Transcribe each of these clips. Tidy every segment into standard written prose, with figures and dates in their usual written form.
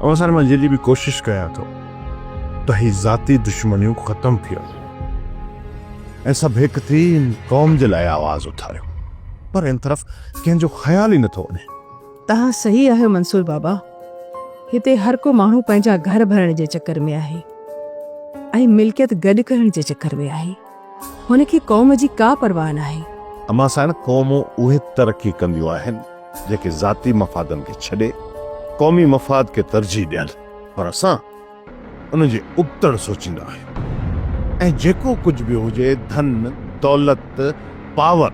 اوهان سان مان جيڏي به ڪوشش ڪيان ٿو ته هي ذاتي دشمنيون ختم ٿي وڃن ۽ سڀ هڪ ٿي هن قوم جي لاء آواز اٿاريون پر ان طرف ڪنهن جو خيال ئي نٿو وڃي. توهان صحيح آهيو منصور بابا، هتي هر ڪو ماڻهو پنهنجا گهر ڀرڻ جي چڪر ۾ آهي ۽ ملڪيت گڏ ڪرڻ جي چڪر ۾ آهي. هن کي قوم جي ڪا پرواهه ناهي. امان سائڻ قومون اهي ترقي ڪنديون آهن جيڪي ذاتي مفادن کي ڇڏي قومي مفاد کي ترجيح ڏين پر اسان ان جي ابتڙ سوچيندا آهيون ۽ جيڪو ڪجهه به هجي ڌن دولت پاور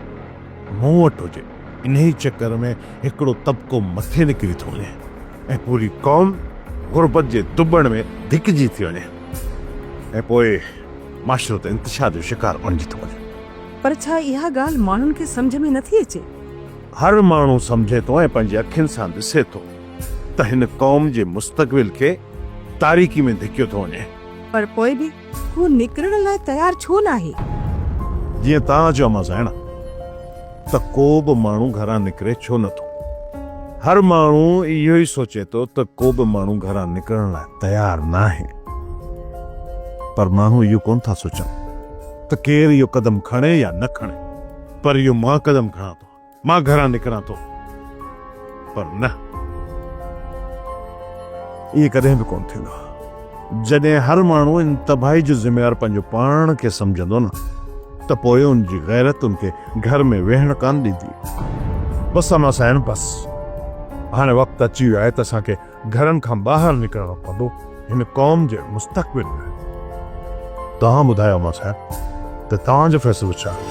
مون وٽ هجي انهي چڪر ۾ هڪڙو طبقو مٿي نڪري ٿو وڃي ۽ پوري قوم غربت جي دٻڻ ۾ ڌڪجي ٿي وڃي ۽ پوء معاشرو ته انتشار جو شڪار بڻجي ٿو وڃي. پر ڇا اها ڳالهه ماڻهن کي سمجهه ۾ نٿي اچي؟ هر ماڻهو سمجهي ٿو ۽ پنهنجي اکين سان ڏسي ٿو ته هن قوم جي مستقبل کي تاريڪي ۾ ڌڪيو ٿو وڃي. پر پوء به هو نڪرڻ لاء تيار ڇو ناهي؟ جيئن توهان چيو امان سائڻ ته ڪو به ماڻهو گهران نڪري ڇو نٿو؟ هر ماڻهو اهو ئي سوچي ٿو ته ڪو به ماڻهو گهران نڪرڻ لاء تيار ناهي. پر ماڻهو اهو ڪونه ٿا سوچن ته ڪير اهو قدم کڻي يا نه کڻي، پر اهو مان قدم کڻان ٿو، مان گهران نڪران ٿو. پر نه، ائين ڪڏهن به ڪونه ٿيندو. جڏهن هر ماڻهو ان تباهي جو ذميوار پنهنجو پاڻ کي سمجهندو نه ته پوء ان جي غيرت ان کي گهر ۾ ويهڻ ڪانه ڏيندي. بس امان سائڻ بس، هاڻي وقت اچي ويو آهي ته اسان کي گهرن کان ٻاهر نڪرڻو پوندو هن قوم جي مستقبل لاء. توهان ٻڌايو امان صاحب ته توهان جو فيصلو ڇا آهي؟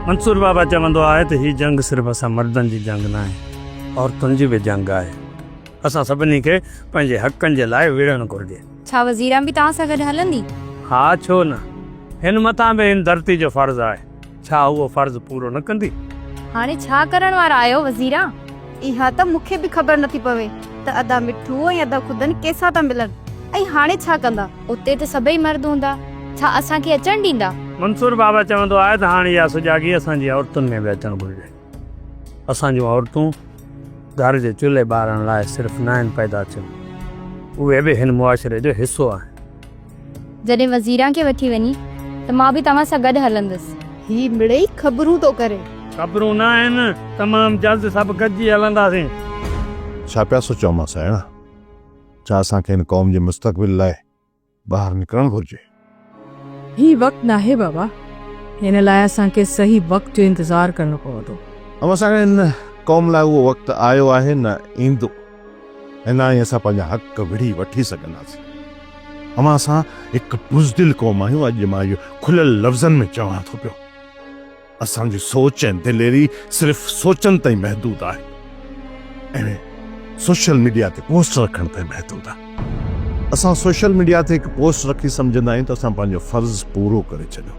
منصور بابا چوندو آهي ته هي جنگ صرف اسان مردن جي جنگ ناهي، عورتن جي به جنگ آهي. اسان سڀني کي پنهنجي حقن جي لاء وڙهڻ گهرجي. ڇا وزيران به توهان سان گڏ هلندي؟ ها ڇو نه، هن مٿان به هن ڌرتي جو فرض آهي. ڇا اهو فرض پورو نه ڪندي؟ هاڻي ڇا ڪرڻ وارا آهيو وزيران؟ اها ته مون کي به خبر نٿي پوي ته ادا مٺو ۽ ادا خدن ڪيسان ٿا ملن ۽ هاڻي ڇا ڪندا؟ اتي ته سڀئي مرد هوندا، ڇا اسان کي اچڻ ڏيندا؟ منصور بابا چوندو آهي ته هاڻي اها سجاڳي اسان جي عورتن ۾ به اچڻ گهرجي. اسان جون عورتون گهر جي چلهي ٻارڻ لاء صرف ناهن پيدا ٿيون، اهي به هن معاشري جو حصو آهن. جڏهن وزيران کي وٺي وڃي ته مان به توهان سان گڏ هلندس. هي مڙئي خبرون ٿو ڪري. خبرون نه آهن، تمام جلد سڀ گڏجي هلنداسين. ڇا پيا سوچيو امان سائڻ؟ ڇا اسان کي هن قوم جي مستقبل لاء ٻاهر نڪرڻ گهرجي؟ هي وقت ناهي بابا، هن لاء اسان کي صحيح وقت جو انتظار ڪرڻو پوندو. امان سائڻ هن قوم لاء اهو وقت آيو آهي نه ايندو. ۽ نه ئي اسان پنهنجا حق وڙهي وٺي سگهنداسين. اوهان اسان هڪ بزدل قوم آهيون، اڄ مان اهو کليل لفظن ۾ چوان ٿو پيو. اسان جي سوچ ۽ دليري صرف سوچن تائين محدود آهي ۽ سوشل ميڊيا تي پوسٽ رکڻ تائين محدود آهي. اسان سوشل ميڊيا تي هڪ پوسٽ رکي سمجهندا آهيون ته اسان پنهنجو فرض پورو ڪري ڇڏيو،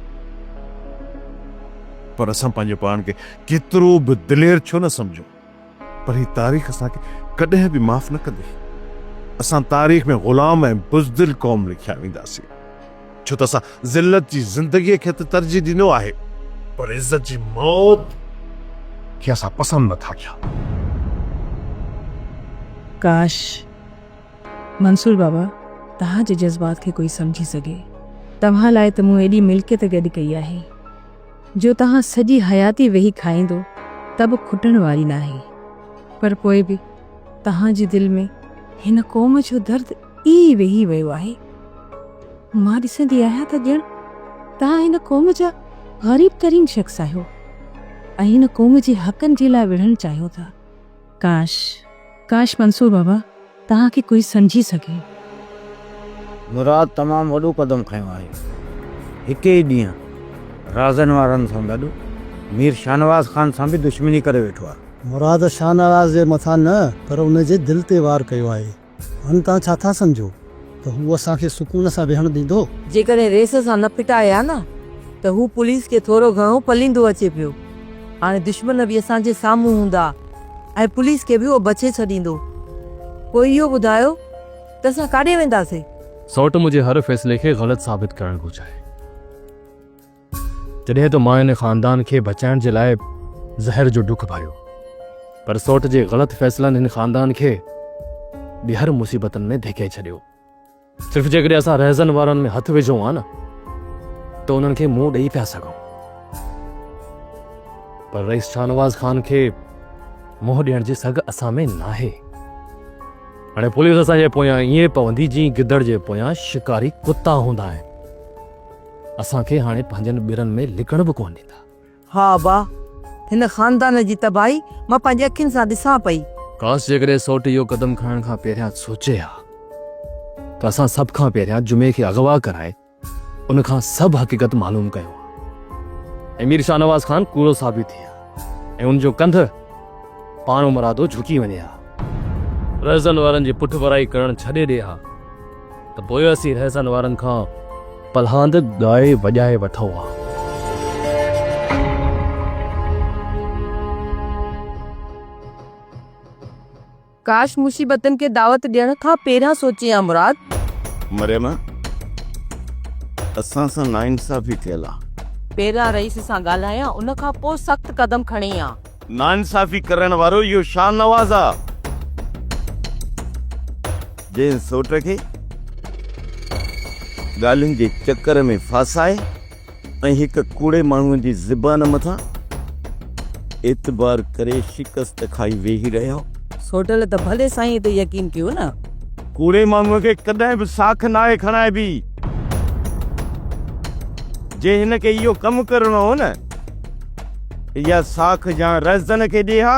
پر اسان پنهنجو پاڻ کي ڪيترو به دلير ڇو نه سمجهون، پر هي تاريخ اسان کي ڪڏهن به معاف نه ڪندي. اسان تاريخ ۾ غلام ۽ بزدل قوم لکيا وينداسين، ڇو ته اسان ذلت جي زندگيء کي ته ترجيح ڏنو آهي، پر عزت جي موت کي اسان پسند نه ٿا ڪيون. ڪاش! منصور بابا، توهان جي جذبات کي ڪوئي سمجهي سگهي. توهان لاء ته مون ايڏي ملڪيت گڏ ڪئي آهي. جو توهان سڄي حياتي ويهي کائيندو ته به کٽڻ واري ناهي. پر پوء به توهان جي دل ۾ هن قوم جو درد ئي ويهي ويو آهي. مان ڏسندي آهيان ته ڄڻ توهان هن قوم جا غريب ترين شخص آهيو ۽ هن قوم جي حقن جي لاء وڙهڻ چاهيو ٿا. ڪاش! ڪاش منصور بابا توهان کي ڪوئي سمجهي سگهي. مراد تمام وڏو قدم کنيو آهي. هڪ ئي ڏينهن رازن وارن سان گڏ مير شاهنواز خان سان به دشمني ڪري ويٺو آهي. مراد شاهنواز جي مٿان نه پر ان جي دل تي وار ڪيو آهي. هاڻي توهان ڇا ٿا سمجهو ته هو اسان کي سڪون سان ويهڻ ڏيندو؟ جيڪڏهن ريس سان نه ڦٽائي ها نه ته هو پوليس کي ٿورو گهڻو پليندو اچي پيو. هاڻي دشمن به اسان جي سامهون هوندا ۽ پوليس کي به اهو بڇي ڇڏيندو. پوء اهو ٻڌايو ته اسان ڪاڏي وينداسين؟ سئوٽ منهنجي هر فيصلي کي غلط ثابت ڪرڻ ٿو چاهي. جڏهن ته مان هن خاندان کي بچائڻ جي لاء زهر جو ڍڪ ڀريو، پر سئوٽ جي غلط فيصلن هن خاندان کي ٻيهر مصيبتن ۾ ڌڪي ڇڏيو. صرف جيڪڏهن اسان رهزن وارن ۾ هٿ وجهون ها نه ته انهن کي منهن ڏئي پيا سگهون. پر رئيس شاهنواز خان کي منهن ڏيڻ جي سگهه اسان ۾ ناهي. هاڻي پوليس اسان جي پويان ائين پوندي جيئن گدڙ جي پويان شڪاري ڪتا هوندا آهن. اسان کي هاڻي پنهنجن ٻرن ۾ لڪڻ به ڪونه ڏيندا. ها ابا، هن خاندان جي تباهي مان پنهنجي اکين سان ڏسان پئي. ڪاش جيڪڏهن سئوٽ اهو قدم کڻڻ کان پهريان سوچي ها ته اسان سڀ کان پهريان جمعي کي اغوا ڪرائي ان کان سڀ حقيقت معلوم ڪيون ها ۽ مير شاهنواز خان ڪوڙو ثابت ٿئي ها ۽ ان جو ڪنڌ پاڻمرادو جهڪي وڃي ها. رهزن وارن جي پٺڀرائي ڪرڻ ڇڏي ڏي ها ته پوء اسين رهزن وارن کان پلهاند ڳائي وڄائي وٺون ها. ڪاش مصيبتن کي دعوت ڏيڻ کان پهريان سوچين ها مراد. مريم، اسان سان ناانصافي ٿيل آ. پهريان رئيس سان ڳالهايان ان کان پوء سخت قدم کڻين ها. ناانصافي ڪرڻ وارو اهو شاهنواز آ، جنهن سوٽ کي ڳالهين جي چڪر ۾ ڦاسائي ۽ هڪ ڪوڙي ماڻهوء جي زبان مٿان اعتبار ڪري شڪست کائي ويهي رهيو. سوٽل ته ڀلي سائينء تي يقين ڪيو نه. ڪوڙي ماڻهوء کي ڪڏهن به ساک ناهي کڻائبي. جي هن کي اهو ڪم ڪرڻو هو نه، اها ساک يا رهزن کي ڏي ها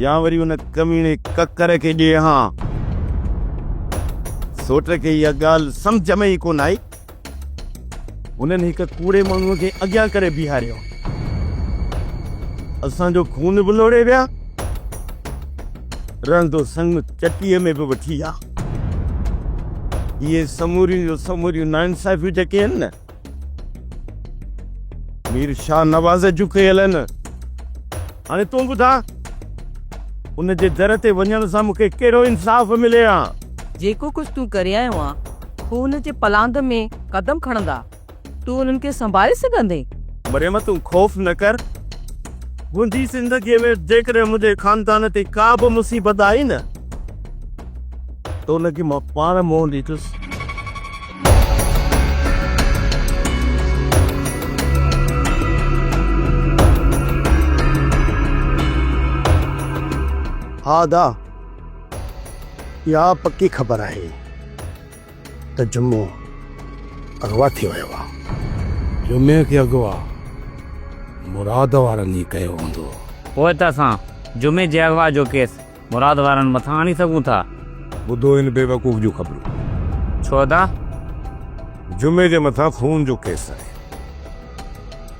يا وري ان ڪميڻي ڪڪر کي ڏي ها. سوٽ کي اها ڳالهه سمجهه ۾ ئي ڪونه آئي. هنن هڪ ڪوڙي ماڻهوء کي اڳيان ڪري بيهاريو. اسان جو خون به لوڙهي ويا. رهندو سڱ چٽيء ۾ به وٺي ويا. اهي سموريون جو سموريون ناانصافيون جيڪي آهن نه، مير شاهنواز جون ڪيل آهن. هاڻي تون ٻڌاء، ان جي در تي وڃڻ سان مون کي ڪهڙو انصاف ملي ها؟ جيڪو ڪجهه تون ڪري آيو آن، هو ان جي پلاند ۾ قدم کڻندا، تون انهن کي سنڀالي سگهندين؟ مريم تون خوف نه ڪر، منهنجي زندگيء ۾ جيڪڏهن منهنجي خاندان تي ڪا به مصيبت آئي نه ته ان کي مان پاڻ منهن ڏيندس. ها ادا، اها پڪي خبر آهي ته جمعو اغوا ٿي ويو آ. جمعي کي اغوا مراد وارن ئي ڪيو هوندو. پوء ته اسان جمعي جي اغوا جو ڪيس مراد وارن مٿان آڻي سگهون ٿا. ٻڌو هن بيوقوف جون خبرون. ڇو ادا؟ جمعي جي مٿان خون جو ڪيس آهي.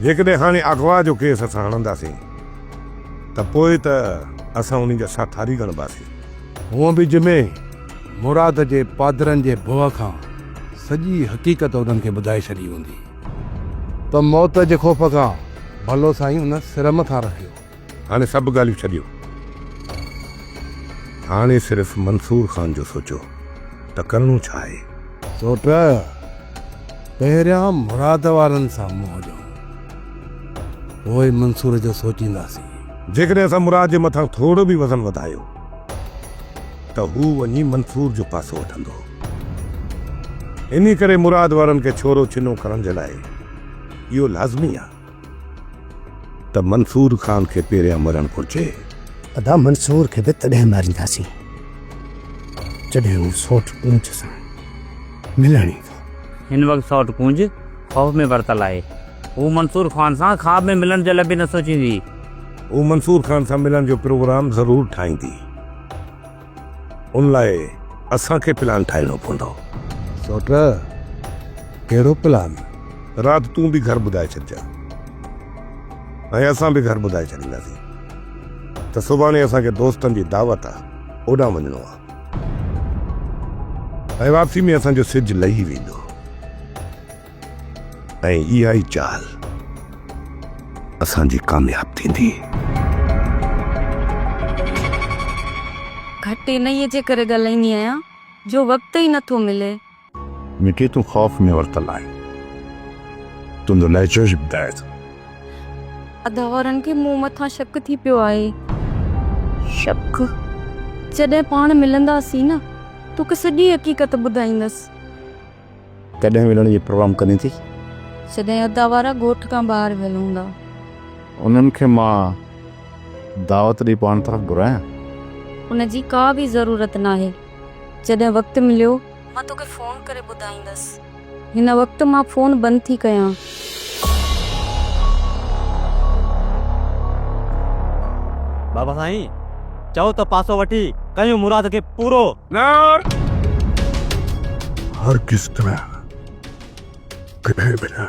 جيڪڏهن هاڻي اغوا جو ڪيس اسان هڻنداسين ته پوء ته اسان انهي جا ساٿاري ڳڻباسين. هونء به جمعي مراد جي پادرن جي ڀؤ کان سڄي حقيقت انهن کي ٻڌائي ڇڏي هوندي ته موت جي خوف کان ڀلو سائين ان سر مٿان رکيو. هاڻي سڀ ڳالهيون ڇڏيو. هاڻي صرف منصور خان جو سوچو ته ڪرڻو ڇا آهي. سوٽ، پهريان مراد وارن سان منهن ڏيون، پوء منصور جو سوچينداسين. جيڪڏهن اسان مراد جي مٿان ٿورو به وزن وڌايو ته هو وڃي منصور جو پاسو وٺندو. انهي ڪري مراد وارن کي ڇورو ڇنو ڪرڻ جي لاء اهو لازمي آهي ته منصور خان کي پهريان مرڻ گهرجي. ادا منصور کي به تڏهن مارينداسين جڏهن هو سوٽ ڪونج سان ملڻ ايندو. هن وقت سوٽ ڪونج خوف ۾ ورتل آهي. هو منصور خان سان خواب ۾ ملڻ جي لاء به نه سوچيندي. هو منصور خان سان ملڻ جو پروگرام ضرور ٺاهيندي. ان لاء اسان کي پلان ٺاهڻو پوندو. سوٽ، ڪهڙو پلان؟ رات تون به گهر ٻڌائي ڇڏجان ۽ اسان به گهر ٻڌائي ڇڏينداسين ته سڀاڻي اسان کي دوستن جي دعوت آ، اوڏانهن وڃڻو آ ۽ واپسي ۾ اسان جو سج لهي ويندو. ۽ اها ئي چال اسان جي ڪامياب ٿيندي. گهٽ انهيء جي ڪري ڳالهائيندي آهيان جو وقت ئي نٿو ملي. مٺي تون خوف ۾ ورتل آهين. تنهنجو لهجو ئي ٻڌائي ٿو. ادا وارن کي مون مٿان شڪ ٿي پيو آهي. شڪ؟ جڏهن پاڻ ملنداسين نه، توکي سڄي حقيقت ٻڌائيندس. ڪڏهن ملڻ جي پروگرام ڪندين ٿي؟ جڏهن ادا وارا ڳوٺ کان ٻاهر ويل هوندا. انهن کي مان دعوت ڏئي پاڻ طرف گهرايان؟ ان جي ڪا به ضرورت ناهي. جڏهن وقت مليو، مان توکي فون ڪري ٻڌائيندس. هن وقت مان فون بند ٿي ڪيان. بابا سائين چئو ته پاسو وٺي ڪيون مراد کي پورو. هرگز نه، ڪڏهن به نه.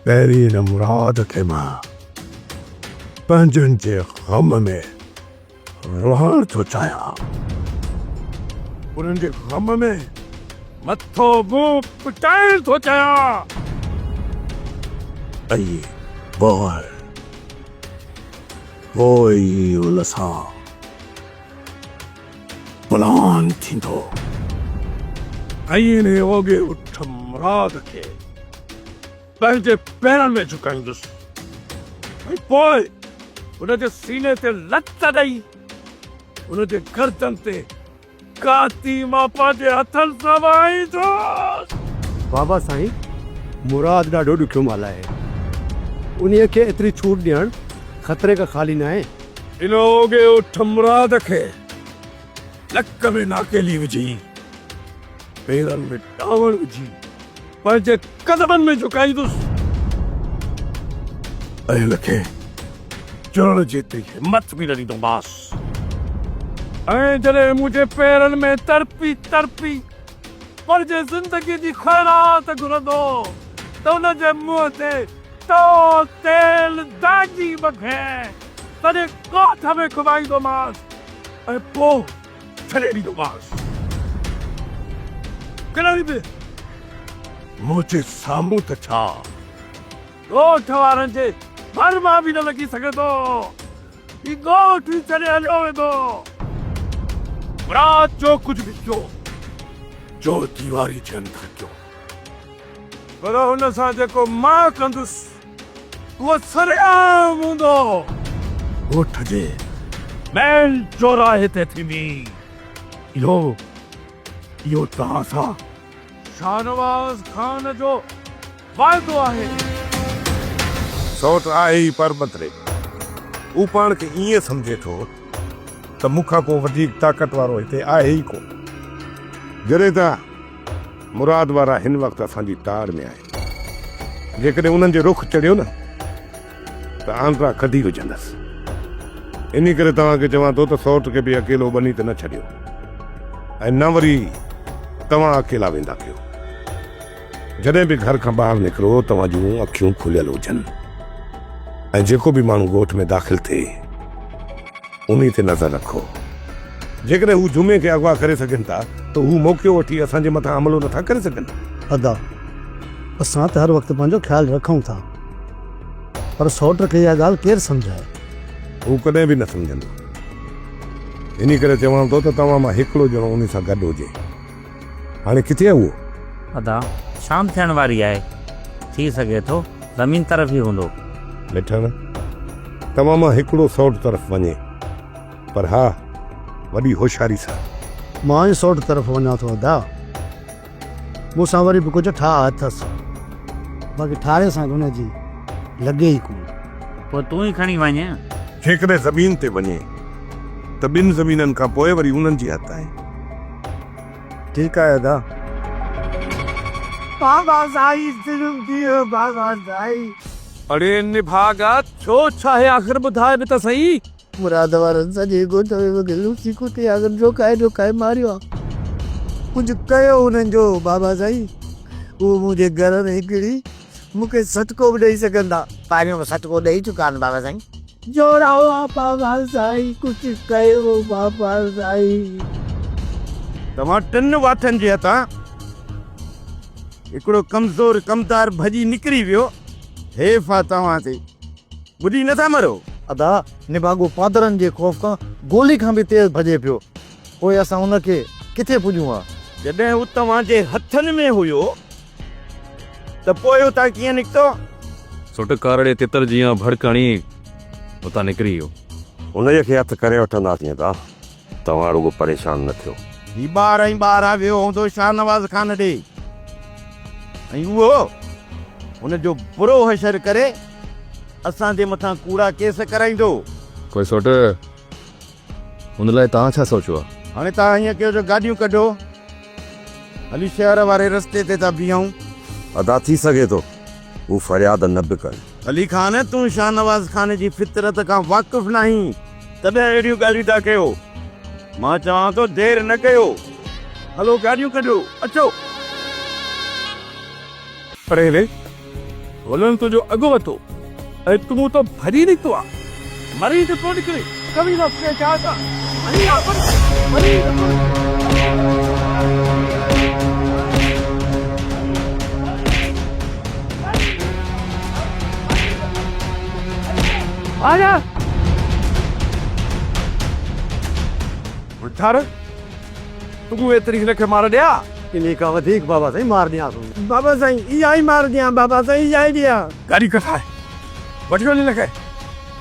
پهرين هن مراد کي مان پنهنجن جي غم ۾ روئڻ ٿو چاهيان. انهن جي غم ۾ مٿو منهن پٽائڻ ٿو چاهيان. ۽ پوء پوء ئي ان سان پلان ٿيندو. ۽ انهي اوڳي اٺ مراد کي پنهنجي پيرن ۾ جهڪائيندس ۽ پوء ان جي سيني تي لت ڏئي ان جي گردن تي ڪاتي مان پنهنجي هٿن سان وهائيندس. بابا سائين، مراد ڏاڍو ڏکيو مال آهي. انهيء کي ايتري ڇوٽ ڏيڻ خطري کان خالي ناهي. ان اوڳي اٺ مراد کي لڪ ۾ ناڪيلي وجهي، پيرن ۾ ڏانوڻ وجهي پنهنجي قدمن ۾ جهڪائيندس ۽ هن کي چڙهڻ جيتري همت به نه ڏيندومانس ۽ جڏهن منهنجي پيرن ۾ تڙپي تڙپي پنهنجي زندگيء جي خيرات گهرندو ته ان جي منهن تي تئو تيل داغي مکي سڄي ڳوٺ ۾ گهمائيندومانس ۽ پوء ڇڏي ڏيندومانس. ڪڏهن به منهنجي سامهون ته ڇا، ڳوٺ وارن جي ڀر مان به نه لڳي سگهندو. هي ڳوٺ ئي ڇڏي هليو ويندو. رات جو ڪجهه به ٿيو، جو ديواري جي اندر ٿيو. پر هن سان جيڪو مان ڪندس، اهو سرعام هوندو. ڳوٺ جي مين چوراهي تي ٿيندي. اهو اهو توهان سان شاهنواز خان جو واعدو آهي. سئوٽ آهي ئي پرمتري. هو پاڻ کي ائين سمجهي ٿو ته مون کان ڪو وڌيڪ طاقت وارو هتي آهي ئي ڪونه. جڏهن ته مراد وارا هن وقت اسان جي تاڙ ۾ آهن. جيڪڏهن انهن جي رخ چڙهيو نه ته آنڊرا ڪڍي وجهندس. انهي ڪري توهان کي چوان ٿو ته سئوٽ کي به اڪيلو ٻني تي نه ڇڏيو ۽ نه وري توهان اڪيلا ويندا ڪيو. جڏهن به گهر کان ٻاهر نڪرو توهان جون اکيون کليل هجن ۽ جيڪو به ماڻهو ڳوٺ ۾ داخل ٿئي انهي تي نظر رکو. جيڪڏهن هو جمعي کي اغوا ڪري سگهن ٿا ته هو موقعو وٺي اسان جي مٿان حملو نٿا ڪري سگهن. ادا، اسان ته هر وقت پنهنجو خيال رکون ٿا، پر سئوٽ کي اها ڳالهه ڪير سمجهائي؟ هو ڪڏهن به نه سمجهندو. انهي ڪري چوان ٿو ته توهان مان هڪڙو ڄڻو انهي سان گڏ هجي. هاڻي ڪٿي آهي اهو؟ ادا، شام ٿيڻ واري آهي. ٿي سگهي ٿو زمين طرف ئي هوندو. مٺڻ، توهان مان هڪڙو سئوٽ طرف وڃي، پر ها، وڏي هوشياري سان. مان ئي سئوٽ طرف وڃان ٿو ادا. مون سان وري به ڪجهه ٺاهه اٿس. باقي ٺاهي سان ته ان جي لڳي ئي ڪونه. پوء تون ئي کڻي وڃ. جيڪڏهن زمين تي وڃي ته ٻن زمينن کان پوء وري انهن جي هٿ آهي. ٺيڪ آهي ادا. بابا سائين ظلم ٿي ويو بابا سائين. اڙي نڀاڳا ٿيو ڇاهي آخر ٻڌاء به ته سهي. مراد وارن سڄي ڳوٺ ۾ مونکي لوسي ڪتي آخر جوکائي جوکائي ماريو آ. ڪجهه ڪيو انهن جو بابا سائين. هو منهنجي گهر ۾ هڪڙي مونکي سٽڪو به ڏئي سگهندا. پهريون به سٽڪو ڏئي چڪا آهن بابا سائين. جوڙاء آ بابا سائين ڪجهه ڪيو بابا سائين. توهان ٽن واٺن جي هٿان هڪڙو ڪمزور ڪمدار ڀڄي نڪري ويو، حيف آ توهان تي، ٻڏي نٿا مرو. ادا، نڀاڳو پادرن جي خوف کان گولي کان به تيز ڀڄي پيو، پوء اسان ان کي ڪٿي پڄون ها؟ جڏهن هو توهان جي هٿن ۾ هيو ته پوء اتان ڪيئن نڪتو؟ سٽ ڪارڙي تتر جيان ڀڙڪ هڻي اتان نڪري ويو. انهيء کي هٿ ڪري وٺنداسين ادا، توهان رڳو پريشان نه ٿيو. هي ٻار ۽ ٻارهن ويو هوندو شاهنواز خان ڏي ۽ اهو هن جو برو حشر ڪري اسان جي مٿان ڪوڙا ڪيس ڪرائيندو. پوء سوٽ، ان لاء توهان ڇا سوچيو آهي؟ هاڻي توهان ائين ڪيو جو گاڏيون ڪڍو، هلي شهر واري رستي تي ٿا بيهون. ادا ٿي سگهي ٿو هو فرياد نه به ڪن. علي خان، تون شاهنواز خان جي فطرت کان واقف ناهين، تڏهن اهڙيون ڳالهيون ٿا ڪيو. مان چوان ٿو دير نه ڪيو، هلو گاڏيون ڪڍو، اچو. اڙي ري، هنن تنهنجو اڳ ورتو ۽ تون ته ڀڄي نڪتو آن. مري ته ٿو نڪرين، ڪوي لفظ ڪنهن چاهه سان مري آ پر مري ته ٿو نڪرين. آجا! مٺار، تون ايتري هن کي مار ڏيان. انهيء کان وڌيڪ بابا سائين مار ڏيانس. بابا سائين اها ئي مار ڏيان، بابا سائين اها ئي ڏيان. گاڏي ڪڍائي وٺي وڃ هن کي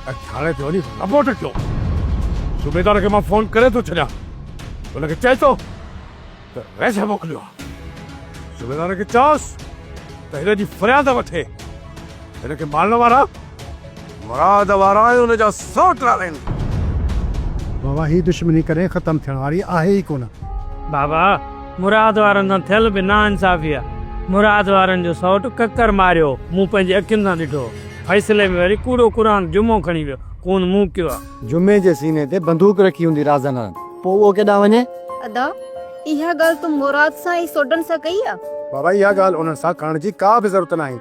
۽ ٿاڻي تي وڃي رپورٽ ڪيو. صوبيدار کي مان فون ڪري ٿو ڇڏيان. ان کي چئي ٿو ته ريس موڪليو آ. صوبيدار کي چئوس ته هن جي فرياد وٺي. هن کي مارڻ وارا مراد وارا ۽ ان جا سئوٽ آهن. بابا هي دشمني ڪڏهن ختم ٿيڻ واري آهي ئي ڪونه. بابا مراد وارن سان ٿيل به ناانصافي آ. مراد وارن جو سئوٽ ڪڪر ماريو مون پنهنجي اکين سان ڏٺو. فيصلي ۾ وري ڪوڙو قرآن جمعو کڻي ويو. خون مون ڪيو آ. جمعي جي سيني تي بندوق رکي هوندي رازن هڻن پوء اهو ڪيڏانهن وڃي؟ ادا اها ڳالهه تو مراد سان ۽ سوڍن سان ڪئي آ؟ بابا اها ڳالهه انهن سان ڪرڻ جي ڪا به ضرورت ناهي.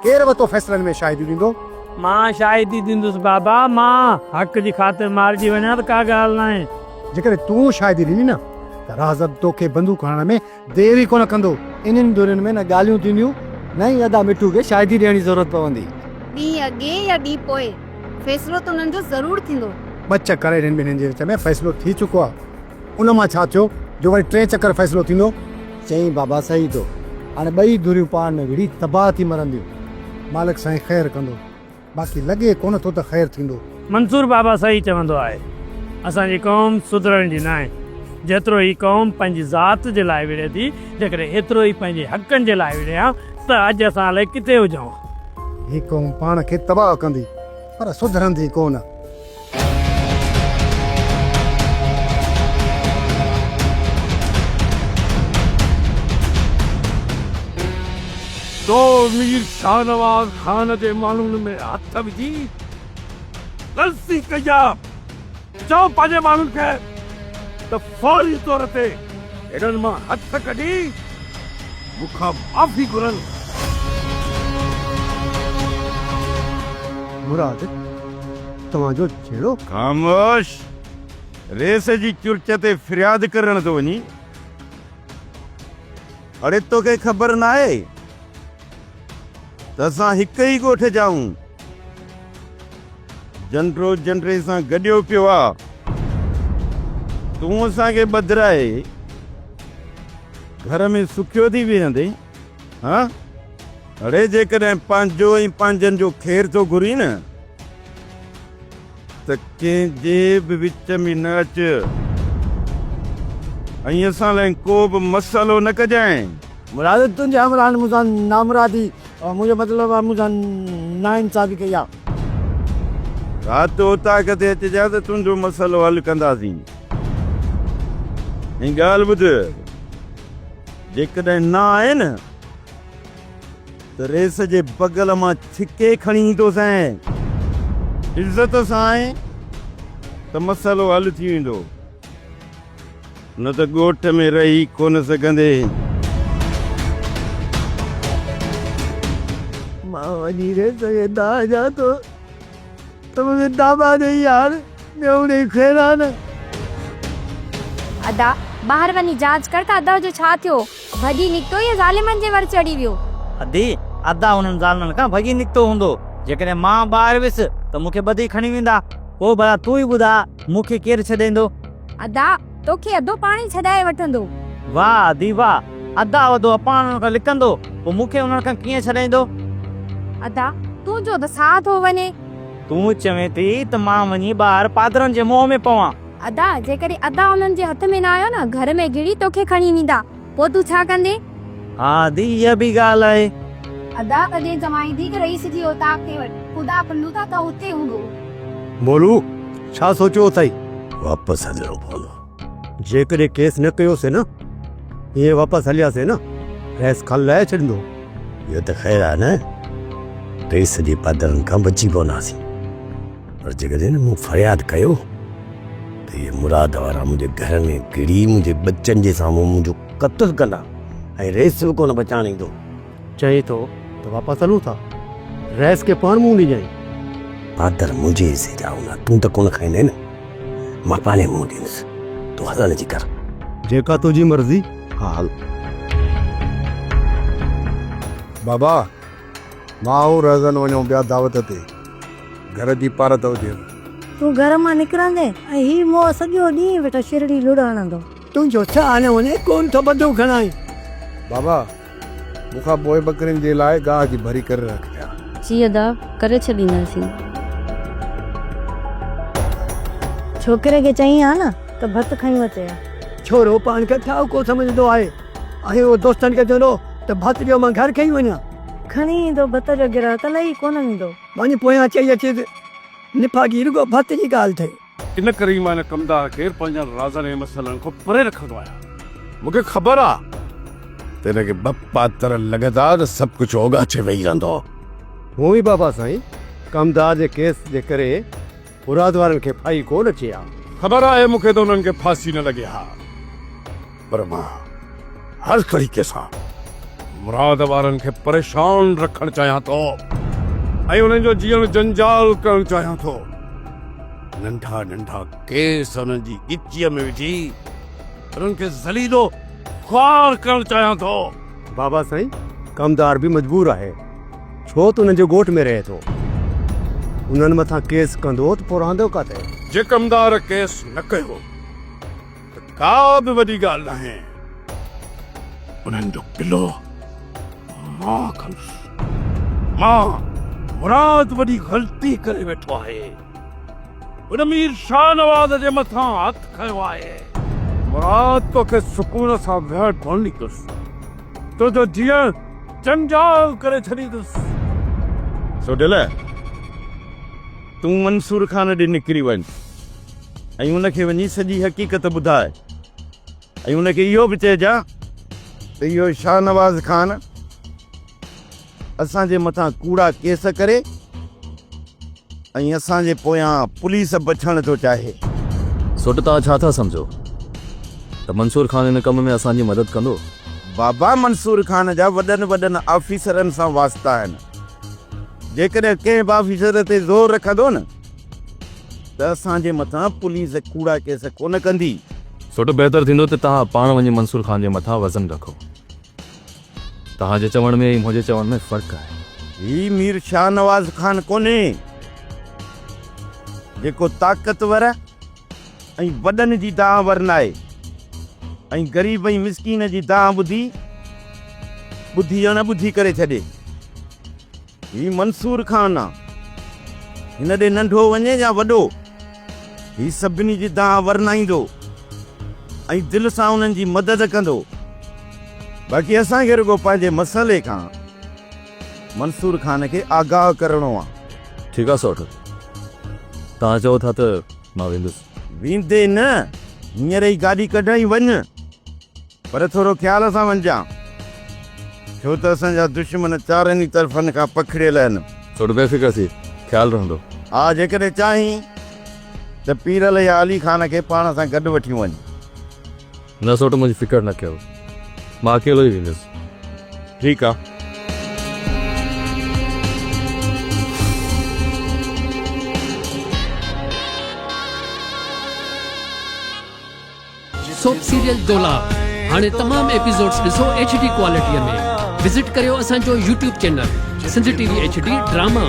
ڪير وتو فيصلن ۾ شاهديون ڏيندو؟ مان شاهدي ڏيندس بابا، مان حق جي خاطر مارجي وڃان ته ڪا ڳالهه ناهي. جيڪڏهن تون شاهدي ڏني نه ته رازد توکي بندوق هڻڻ ۾ دير ئي ڪونه ڪندو. انهن ڌرين ۾ نه ڳالهيون ٿينديون نه ئي ادا مٺو کي شاهدي ڏيڻ جي ضرورت پوندي. ڏينهن اڳي يا ڏينهن پوء فيصلو ته انهن جو ضرور ٿيندو. ٻه چڪر انهن ٻنهين جي وچ ۾ فيصلو ٿي چڪو آهي. ان مان ڇا ٿيو جو وري ٽئين چڪر فيصلو ٿيندو؟ چيائين بابا صحيح ٿو. هاڻي ٻئي ڌريون پاڻ ۾ وڙهي تباهه ٿي مرنديون. مالڪ سائين خير ڪندو. باقي لڳي ڪونه ٿو ته خير ٿيندو. منصور بابا صحيح چوندو آهي. اسان جي قوم سڌرڻ جي ناهي. جيترو هي قوم پنهنجي ذات جي لاء وڙهي ٿي، جيڪڏهن ايترو ئي پنهنجي حقن جي لاء وڙهي ها ته اڄ اسان الائي ڪٿي هجون ها. هي قوم پاڻ کي تباهه ڪندي پر سڌرندي ڪونه. تو مير شاهنواز خان جي ماڻهن ۾ هٿ وجهي غلطي ڪئي آ. چئو پنهنجي ماڻهن کي ته فوري طور تي هنن مان هٿ ڪڍي مون کان معافي گهرن. مراد، توهان جو جهيڙو؟ خاموش! ريس جي چرچ تي فرياد ڪرڻ ٿو وڃين؟ اڙي توکي خبر ناهي ته اسان هڪ ئي ڳوٺ جا آهيون. جنڊو جنڊي سان گڏيو پيو آ. تون اسان کي ٻڌرائي گهر ۾ سکيو ٿي ويهندين؟ ها؟ اڙي جيڪڏهن پنهنجو ۽ پنهنجن جو خير ٿو گهرين نه ته ڪنهن جي به وچ ۾ نه اچ ۽ اسان لاء ڪو به مسئلو نه ڪجانء. مراد تنهنجي همراهن مون سان نامرادي منهنجو مطلب آهي مون سان ناانصافي ڪئي آهي. رات اوطاق تي اچجان ته تنهنجو مسئلو حل ڪنداسين. ۽ ڳالهه ٻڌ، جيڪڏهن نه آئين نه ته ريس جي بغل مان ڇڪي کڻي ايندوسانء. عزت سان آئين ته مسئلو حل ٿي ويندو. نه ته ڳوٺ ۾ رهي ڪونه سگهندين. مان وڃي ريس کي دانهن ڏيان ٿو ته مون کي دانبا ڏئي يار ٻيو ڏئي خير آ نه. ادا ٻاهر وڃي جاچ ڪر ته ادا جو ڇا ٿيو؟ ڀڄي نڪتو يا ظالمن جي ور چڙهي ويو؟ ادي، ادا انهن ظالمن کان ڀڄي نڪتو هوندو. جيڪڏهن مان ٻاهر ويس ته مون کي ٻڌي کڻي ويندا. پوء ڀلا تون ئي ٻڌاء مون کي ڪير ڇڏيندو؟ ادا، توکي اڌو پاڻ ئي ڇڏائي وٺندو. واهه ادي واهه، ادا اڌو پاڻ انهن کان لڪندو، پوء مون کي انهن کان ڪيئن ڇڏائيندو؟ ادا، تنهنجو ته ساهه ٿو وڃي. تون چوين ٿي ته مان وڃي ٻاهر پادرن جي منهن ۾ پوان. ادا، جيڪڏهن ادا انهن جي هٿ ۾ نه آيو نه، گهر ۾ گهڙي توکي کڻي ويندا، پوء تون ڇا ڪندين؟ ها ادي، اها به ڳالهه آهي. ادا، تڏهن چوانء ٿي ته رئيس جي اوطاق تي وڃ، خدا پنهون ته اتي هوندو. مولو، ڇا سوچيو اٿئي؟ واپس هلڻو پوندو. جيڪڏهن ڪيس نه ڪيوسين نه، ائين واپس هلياسين نه، رئيس کل لاهي ڇڏيندو. اهو ته خير آهي نه، رئيس جي پادرن کان بچي پونداسين. پر جيڪڏهن مون فرياد ڪيو ته اهي مراد وارا منهنجي گهر ۾ گهڙي منهنجي ٻچن جي سامهون منهنجو قتل ڪندا ۽ رئيس به ڪونه بچائڻ ايندو. چئين ٿو ته واپس هلون ٿا. رئيس کي پاڻ منهن ڏجانء. پادر منهنجي حصي جا هوندا، تون ته ڪونه کائيندين نه. مان پاڻهي منهن ڏيندس. تون هلڻ جي ڪر. جيڪا تنهنجي مرضي. ها هل. بابا، مان ۽ رهزن وڃون پيا دعوت تي. گهر جي پارت هجيو. تون گهر مان نڪرندين ۽ هي موهه سڄو ڏينهن ويٺو شرڙي لڙ هڻندو. تنهنجو ڇا هاڻي وڃي ڪونه ٿو بندوق کڻائين. بابا، مون کان پوء ٻڪرين جي لاء گاهه جي ڀري ڪري رکجان. جي ادا، ڪري ڇڏينداسين. ڇوڪري کي چئين ها نه ته ڀت کڻي اچي ها. ڇورو پاڻ کي ٺاهوڪو سمجهندو آهي ۽ اهو دوستن کي چوندو ته ڀت ڏيو مان گهر کڻي وڃان. کڻي ايندو ڀت جو گرهه ته لهي ڪونه ويندو. وڃ پويان چئي اچيس نفاقي رڳو ڀت جي ڳالهه ٿئي. ان ڪري ئي مان هن ڪمدار کي پنهنجن رازن ۽ مسئلن کان پري رکندو آهيان. مون کي خبر آ ته هن کي ٻه پاتر لڳندا ته سڀ ڪجهه اوڳاڇي ويهي رهندو. هونء ئي بابا سائين ڪمدار جي ڪيس جي ڪري مراد وارن کي ڦاهي ڪو نه اچي ها. خبر آهي مون کي ته انهن کي ڦاسي نه لڳي ها پر مان هر طريقي سان مراد وارن کي پريشان رکڻ چاهيان ٿو ۽ انهن جو جيئڻ جنجال ڪرڻ چاهيان ٿو. ننڍا ننڍا ڪيس انهن جي ڳچيء ۾ وجهي انهن کي ذليل و خوار ڪرڻ چاهيان ٿو. بابا سائين ڪمدار به مجبور آهي ڇو ته انهن جي ڳوٺ ۾ رهي ٿو. انهن مٿان ڪيس ڪندو ته پوء رهندو ڪاٿي؟ جي ڪمدار ڪيس نه ڪيو ته ڪا به وڏي ڳالهه ناهي. انهن جو قلعو مان کڻس. مان مراد وڏي غلطي ڪري ويٺو آهي. هن مير شاهنواز جي مٿان هٿ کنيو آهي. مراد توکي سڪون سان ويهڻ ڪونه ڏيندس. تنهنجو جيئڻ جنجال ڪري ڇڏيندس. سوڍل، تون منصور خان ڏي نڪري وڃ ۽ ان کي وڃي سڄي حقيقت ٻڌاء ۽ ان کي اهو به چئجان ته اهو شاهنواز خان اسان جي مٿان ڪوڙا ڪيس ڪري ۽ اسان جي پويان پوليس بڇڻ ٿو چاهي. سوٽ توهان ڇا ٿا سمجهو ته منصور خان ان ڪم ۾ اسان جي مدد ڪندو؟ بابا منصور خان جا وڏن وڏن آفيسرن سان واسطا آهن. جيڪڏهن ڪنهن به آفيسر تي زور رکندو نه ته اسان جي مٿان پوليس ڪوڙا ڪيس ڪونه ڪندي. سوٽ بهتر ٿيندو ته توهان پاڻ وڃي منصور خان جي مٿان وزن رکو. توهان جي چوڻ ۾ ۽ منهنجي چوڻ ۾ فرق آهي. هي مير شاهنواز خان ڪونهي، جيڪو طاقتور ۽ وڏن جي دانهن ورنائي ۽ غريب ۽ مسڪين جي دانهن ٻڌي ٻڌي اڻ ٻڌي ڪري ڇڏي. هي منصور خان آ. هن ڏي ننڍو وڃي يا وڏو، هي سڀني جي دانهن ورنائيندو ۽ دل سان انهن جي مدد ڪندو. باقي اسان کي رڳو پنهنجي مسئلي کان منصور خان کي آگاهه ڪرڻو آ. ٺيڪ آ سوٽ، توهان چئو ٿا ته مان ويندس. ويندين نه، هينئر ئي گاڏي ڪڍ ۽ وڃ. پر ٿورو خيال سان وڃجان، ڇو ته اسان جا دشمن چارن ئي طرفن کان پکڙيل آهن. سوٽ بي فڪر ٿي، خيال رهندو. ها، جيڪڏهن چاهين ته پيرل يا علي خان کي پاڻ سان گڏ وٺي وڃ. نه سوٽ منهنجي فڪر نه ڪيو، مان اڪيلو ئي ويندس. ٺيڪ آ. سوپ سيريل دولاب هاڻي تمام ايپيسوڊز ڏسو ايڇ ڊي ڪوالٽي ۾ وزٽ ڪريو اسان جو YouTube channel Sindh T V H D drama.